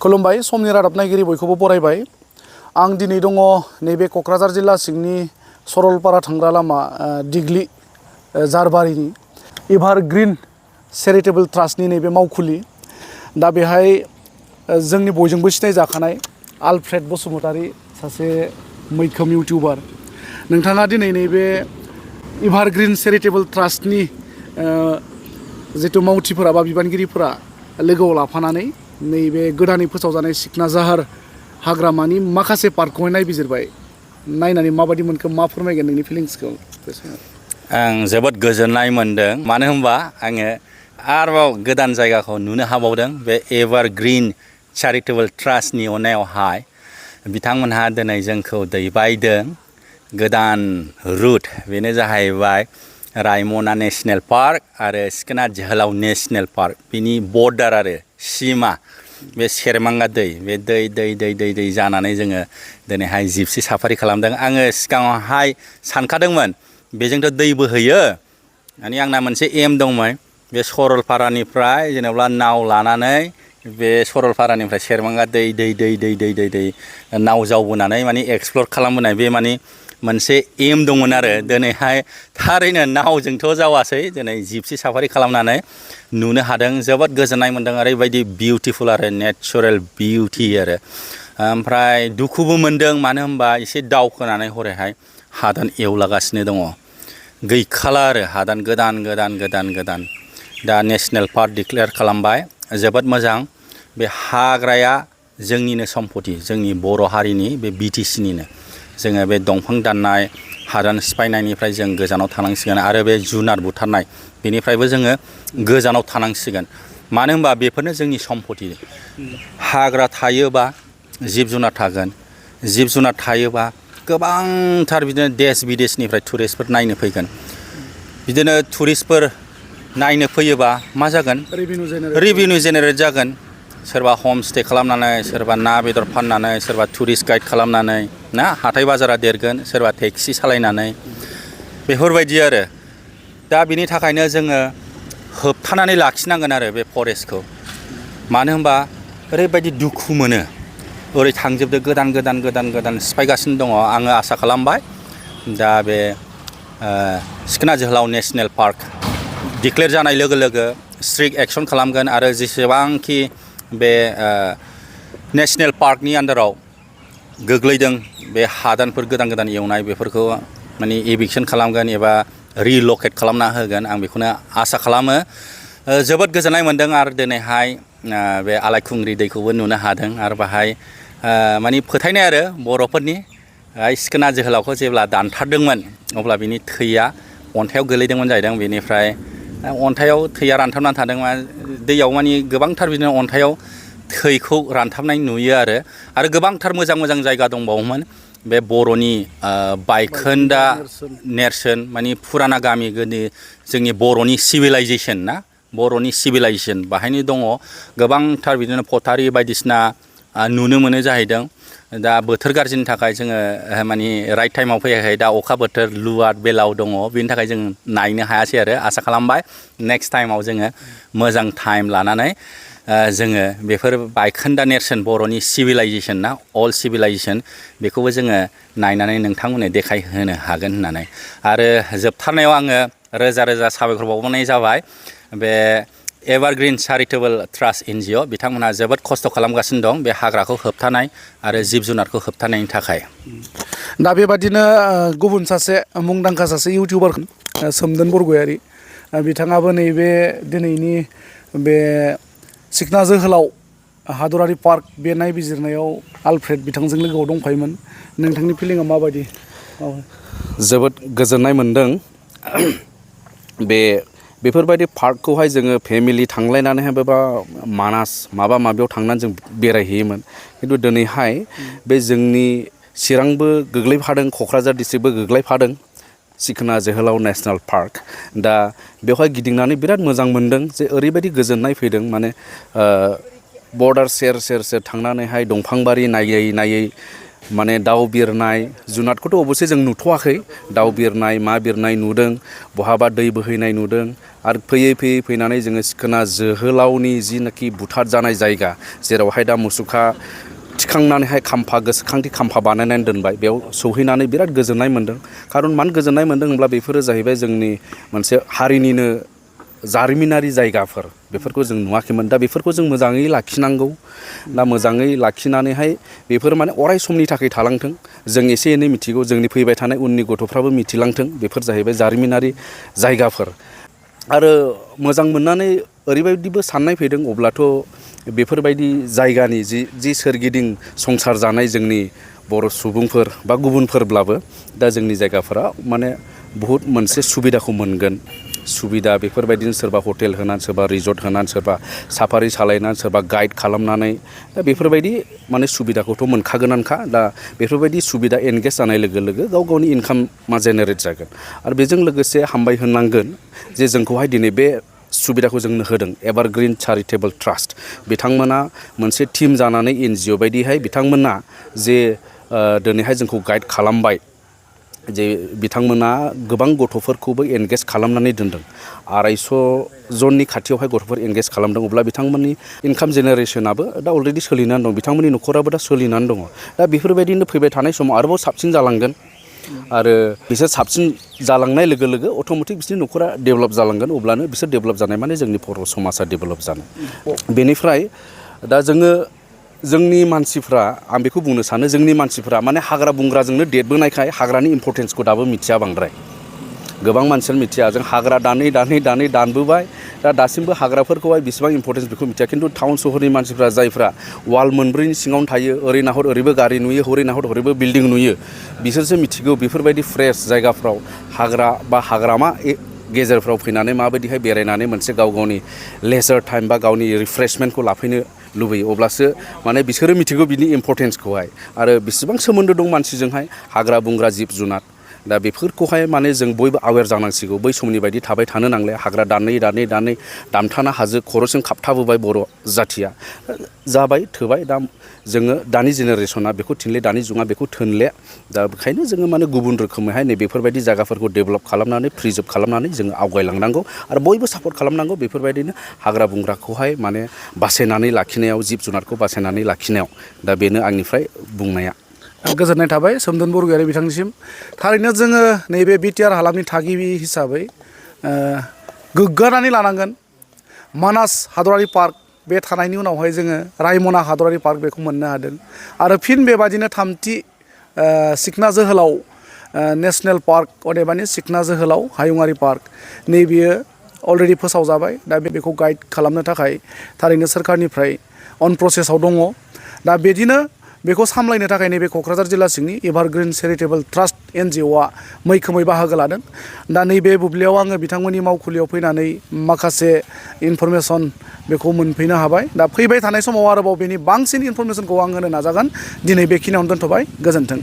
खुलुमबाय समनि रादाब नायगिरि बयखौबो बरायबाय आं दिनै दङ नैबे क'क्राझार जिल्ला सिंनि सरलपारा थांग्रा लामा दिग्लि जारबारिनि एभारग्रीन चेरिटेबल ट्रास्टनि नैबे मावखुलि दा बेहाय जोंनि बयजोंबो सिनायजाखानाय आलफ्रेड बसुमतारी सासे मैखोम इउटिउबार नोंथाङा दिनै नैबे एभारग्रीन चेरिटेबल ट्रास्टनि जितु मावथिफोरा बा बिबानगिरिफोरा लोगोआव लाफानानै नैबे गोदानै फोसावजानाय सिखना जाहार हाग्रामानि माखासे पार्कखौ नायबिजिरबाय नायनानै माबायदि मोनखो मा फोरमायगोन नोंनि फिलिंसखौ आं जोबोद गोजोननाय मोनदों मानो होनबा आङो आरोबाव गोदान जायगाखौ नुनो हाबावदों बे एभारग्रीन चेरिटेबल ट्रास्टनि अननायावहाय बिथांमोनहा दिनै जोंखौ दैबायदों गोदान रुट बेनो जाहैबाय रायमना नेशनेल पार्क आरो सिखना जोहोलाव नेशनेल पार्क बिनि बर्डार आरो सीमा बे सेरमांगा दै बे दै जानानै जोङो दिनैहाय जिपसि साफारि खालामदों आङो सिगाङावहाय सानखादोंमोन बेजोंथ' दै बोहैयो माने आंना मोनसे एम दंमोन बे सरलपारानिफ्राय जेनेबा नाव लानानै बे सरलपारानिफ्राय सेरमांगा दै नाव जावबोनानै माने एक्सप्लर खालामबोनाय बे माने मोनसे एम दंमोन आरो दिनैहाय थारैनो नावजोंथ' जावासै दिनै जिपसि साफारि खालामनानै नुनो हादों जोबोद गोजोननाय मोनदों ओरैबायदि बिउटिफुल आरो नेचारेल बिउटि आरो ओमफ्राय दुखुबो मोनदों मानो होनबा एसे दावखोनानै हरैहाय हादान एवलागासिनो दङ गैखाला आरो हादान गोदान दा नेशनेल पार्क डिक्लेयार खालामबाय जोबोद मोजां बे हाग्राया जोंनिनो सम्पति जोंनि बर' हारिनि बे बिटिसिनिनो जोङो बे दंफां दाननाय हादान सिफायनायनिफ्राय जों गोजानाव थानांसिगोन आरो बे जुनार बुथारनाय बेनिफ्रायबो जोङो गोजानाव थानांसिगोन मानो होनबा बेफोरनो जोंनि सम्पति हाग्रा थायोबा जिब जुनार थागोन जिब जुनार थायोबा गोबांथार बिदिनो देश विदेशनिफ्राय टुरिस्टफोर नायनो फैगोन बिदिनो टुरिस्टफोर नायनो फैयोबा मा जागोन रेभिनिउ जेनेरेट जागोन सोरबा हम स्टे खालामनानै सोरबा ना बेदर फाननानै सोरबा टुरिस्ट गाइड खालामनानै ना हाथाय बाजारा देरगोन सोरबा टेक्सि सालायनानै बेफोरबायदि आरो दा बिनि थाखायनो जोङो होबथानानै लाखिनांगोन आरो बे फरेस्टखौ मानो होनबा ओरैबायदि दुखु मोनो ओरै थांजोबदो गोदान सिफायगासिनो दङ आङो आसा खालामबाय दा बे सिखना जोहोलाव नेशनेल पार्क डिक्लेयार जानाय लोगो लोगो स्ट्रिक्ट एक्सन खालामगोन आरो जेसेबांखि बे नेशनेल पार्कनि आन्दाराव गोग्लैदों बे हादानफोर गोदान एवनाय बेफोरखौ माने एभिक्सन खालामगोन एबा रिलकेट खालामना होगोन आं बेखौनो आसा खालामो जोबोद गोजोननाय मोनदों आरो दिनैहाय बे आलायखुंग्रि दैखौबो नुनो हादों आरो बाहाय माने फोथायनाय आरो बर'फोरनि सिखोना जोहोलावखौ जेब्ला दानथारदोंमोन अब्ला बिनि थैया अन्थायाव गोलैदोंमोन जाहैदों बेनिफ्राय अन्थायाव थैया रानथाबनानै थादोंमोन दैयाव माने गोबांथार बिदिनो अन्थायाव थैखौ रानथाबनाय नुयो आरो गोबांथार मोजां जायगा दंबावोमोन बे बर'नि बायखोन्दा नेरसोन माने फुराना गामि गोदो जोंनि बर'नि सिभिलाइजेसन ना बर'नि सिभिलाइजेसन बाहायनो दङ गोबांथार बिदिनो पटारि बायदिसिना नुनो मोनो जाहैदों दा बोथोर गाज्रिनि थाखाय जोङो माने राइट टाइमाव फैयाखै दा अखा बोथोर लुवाद बेलाव दङ बेनि थाखाय जों नायनो हायासै आरो आसा खालामबाय नेक्स्ट टाइमाव जोङो मोजां टाइम लानानै जोङो बेफोर बायखोन्दा नेरसोन बर'नि सिभिलाइजेसन ना अल्ड सिभिलाइजेसन बेखौबो जोङो नायनानै नोंथांमोननो देखायहोनो हागोन होननानै आरो जोबथारनायाव आङो रोजा साबायखर बावनाय जाबाय बे एभारग्रीन चेरिटेबल ट्रास्ट NGO बिथांमोनहा जोबोद खस्थ' खालामगासिनो दं बे हाग्राखौ होबथानाय आरो जिब जुनारखौ होबथानायनि थाखाय दा बेबादिनो गुबुन सासे मुंदांखा सासे इउटिउबार सोमदोन बरगयारि बिथाङाबो नैबे दिनैनि बे सिखना जोहोलाव हादरारि पार्क बे नायबिजिरनायाव आलफ्रेड बिथांजों लोगोआव दंफायोमोन नोंथांनि फिलिंआ माबायदि जोबोद गोजोननाय मोनदों बेफोरबायदि पार्कखौहाय जोङो फेमिलि थांलायनानैहाय बा मानास माबा माबियाव थांनानै जों बेरायहैयोमोन खिन्थु दिनैहाय बे जोंनि चिरांबो गोग्लैफादों क'क्राझार डिस्ट्रिक्टबो गोग्लैफादों सिखना जोहोलाव नेशनेल पार्क दा बेवहाय गिदिंनानै बिराद मोजां मोनदों जे ओरैबायदि गोजोननाय फैदों माने बर्डार सेर थांनानैहाय दंफांबारि नायै माने दाउ बिरनाय जुनादखौथ' अबसे जों नुथ'वाखै दाउ बिरनाय मा बिरनाय नुदों बहाबा दै बोहैनाय नुदों आरो फैयै फैनानै जोङो सिखोना जोहोलावनि जिनाखि बुथार जानाय जायगा जेरावहाय दा मुसुखा थिखांनानैहाय गोसोखांथि खाम्फा बानायनानै दोनबाय बेयाव सौहैनानै बिराद गोजोननाय मोन्दों खारन मानो गोजोननाय मोन्दों होनब्ला बेफोरो जाहैबाय जोंनि मोनसे हारिनिनो जारिमिनारि जायगाफोर बेफोरखौ जों नुवाखैमोन दा बेफोरखौ जों मोजाङै लाखिनांगौ दा मोजाङै लाखिनानैहाय बेफोर माने अराय समनि थाखाय थालांथों जों एसे एनै मिथिगौ जोंनि फैबाय थानाय उननि गथ'फ्राबो मिथिलांथों बेफोर जाहैबाय जारिमिनारि जायगाफोर आरो मोजां मोननानै ओरैबायदिबो साननाय फैदों अब्लाथ' बेफोरबायदि जायगानि जि सोरगिदिं संसार जानाय जोंनि बर' सुबुंफोर बा गुबुनफोरब्लाबो दा जोंनि जायगाफोरा माने बहुद मोनसे सुबिदाखौ मोनगोन सुबिदा बेफोरबायदिनो सोरबा हटेल होनानै सोरबा रिजर्ट होनानै सोरबा साफारि सालायनानै सोरबा गाइड खालामनानै दा बेफोरबायदि माने सुबिदाखौथ' मोनखागोनानोखा दा बेफोरबायदि सुबिदा एनगेज जानाय लोगो लोगो गाव गावनि इनकामा जेनेरेट जागोन आरो बेजों लोगोसे हामबाय होननांगोन जे जोंखौहाय दिनै बे सुबिदाखौ जोंनो होदों एभारग्रिन चेरिटेबल ट्रास्ट बिथांमोना मोनसे टिम जानानै NGO बायदिहाय बिथांमोना जे दिनैहाय जोंखौ गाइड खालामबाय जे बिथांमोना गोबां गथ'फोरखौबो एनगेज खालामनानै दोनदों 250 जननि खाथियावहाय गथ'फोर एनगेज खालामदों अब्ला बिथांमोननि इनकाम जेनेरेसनाबो दा अलरेडि सोलिनानै दं बिथांमोननि न'खराबो दा सोलिनानै दङ दा बेफोरबायदिनो फैबाय थानाय समाव आरोबाव साबसिन जालांगोन आरो बिसोर साबसिन जालांनाय लोगो लोगो अट'मेटिक बिसोरनि न'खरा डेभेलप जालांगोन अब्लानो बिसोर डेभेलप जानाय माने जोंनि बर' समाजा डेभेलप जानाय बेनिफ्राय दा जोंनि मानसिफ्रा आं बेखौ बुंनो सानो जोंनि मानसिफ्रा माने हाग्रा बंग्राजोंनो देरबोनायखाय हाग्रानि इम्परटेन्सखौ दाबो मिथिया बांद्राय गोबां मानसियानो मिथिया जों हाग्रा दानै दानबोबाय दा दासिमबो हाग्राफोरखौहाय बेसेबां इम्परटेन्स बेखौ मिथिया खिन्थु टाउन सहरनि मानसिफ्रा जायफ्रा वाल मोनब्रैनि सिङावनो थायो ओरै नाहर ओरैबो गारि नुयो हरै नाहर ओरैबो बिल्डिं नुयो बिसोरसो मिथिगौ बेफोरबायदि फ्रेश जायगाफ्राव हाग्रा बा हाग्रामा गेजेरफ्राव फैनानै माबायदिहाय बेरायनानै मोनसे गाव गावनि लेजार टाइम बा गावनि रिफ्रेशमेन्टखौ लाफैनो लुबैयो अब्लासो माने बिसोरो मिथिगौ बिनि इम्परटेन्सखौहाय आरो बेसेबां सोमोन्दो दं मानसिजोंहाय हाग्रा बंग्रा जिब जुनार दा बेफोरखौहाय माने जों बयबो आवेर जानांसिगौ बै समनि बायदि थाबाय थानो नांले हाग्रा दानै दानथाना हाजो खर'सिम खाबथाबोबाय बर' जाथिया जाबाय थोबाय दा जोङो दानि जेनेरेसना बेखौ थिनले दानि जुगा बेखौ थोनले दा बेखायनो जोङो माने गुबुन रोखोमैहाय नैबेफोरबायदि जायगाफोरखौ डेभेलप खालामनानै प्रिजार्भ खालामनानै जोङो आवगायलांनांगौ आरो बयबो सापर्ट खालामनांगौ बेफोरबायदिनो हाग्रा बंग्राखौहाय माने बासायनानै लाखिनायाव जिब जुनारखौ बासायनानै लाखिनायाव दा बेनो आंनिफ्राय बुंनाया गोजोननाय थाबाय सोमदोन बरगयारि बिथांनिसिम थारैनो जोङो नैबे बिटिआर हालामनि थागिबि हिसाबै गोग्गानानै लानांगोन मानास हादरारि पार्क बे थानायनि उनावहाय जोङो रायमना हादरारि पार्क बेखौ मोननो हादों आरो फिन बेबादिनो थामथि सिखना जोहोलाव नेसनेल पार्क अदेबानि सिखना जोहोलाव हायुङारि पार्क नैबेयो अलरेडि फोसावजाबाय दा बेखौ गाइड खालामनो थाखाय थारैनो सोरखारनिफ्राय अन प्रसेसआव दङ दा बिदिनो बेखौ सामलायनो थाखाय नैबे क'क्राझार जिल्ला सिंनि एभारग्रिन चेरिटेबल ट्रास्ट NGOआ मैखोमै बाहागो लादों दा नैबे बुब्लियाव आङो बिथांमोननि मावखुलियाव फैनानै माखासे इनफरमेसन बेखौ मोनफैनो हाबाय दा फैबाय थानाय समाव आरोबाव बेनि बांसिन इनफरमेसनखौ आं होनो नाजागोन दिनै बेखिनियावनो दोनथ'बाय गोजोन्थों।